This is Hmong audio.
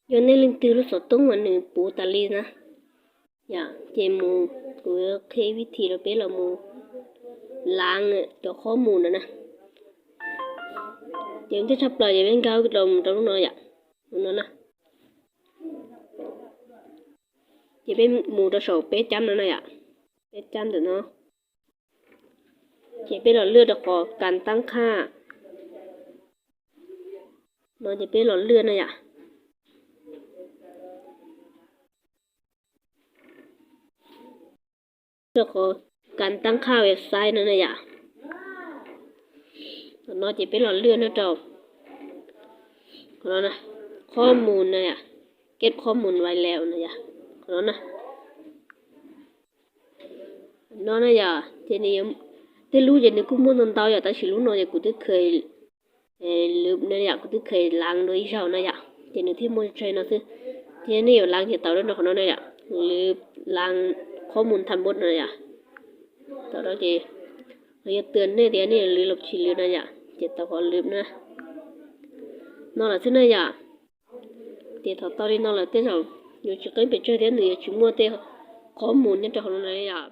Yog nej leej twg lub xov tooj mas nws puv tas li na, yom, ces mus, kuv qhia vib thim rau peb los mus laav cov qhob mus no na. Ces ntej tshaj plaws ces peb nkag rau mus rau lub no yom, lub no na. Ces peb mus rau saum peb cab no na yom, peb cab ntawm no. Ces peb los lwaj rau qhov kas tab qhaj no, ces peb los lwaj na yom. Rau qhov kas tab qhaj website no na yom. Qhov no ces peb los lwaj no rau qhov no, qhob mus no yom, keb qhob mus vais lem no yom, qhov no na. No na yom, ces nws, tej lub ces nws kuj muaj ntau ntau yom, tab sis lub no ces kuv twb khaws lwv na yom, kuv twb khaws laav dua ib zaug na yom, ces nws thiaj muaj tsawg no xwb. Ces nej yuav laav ces tau rau qhov no na yom, lwv laav qhob mus tham npub no yom. Tau rau ces los yog twb nej tias nej yuav lwv los tsis lwv na yom, ces tau qhov lwv na. No lawm xwb na yom. Ces thaum tau li no lawm tej zaum yuav tsis qeeb pes tsawg thiab nws yuav tsis muaj tej qhob mus nyob rau hauv no na yom.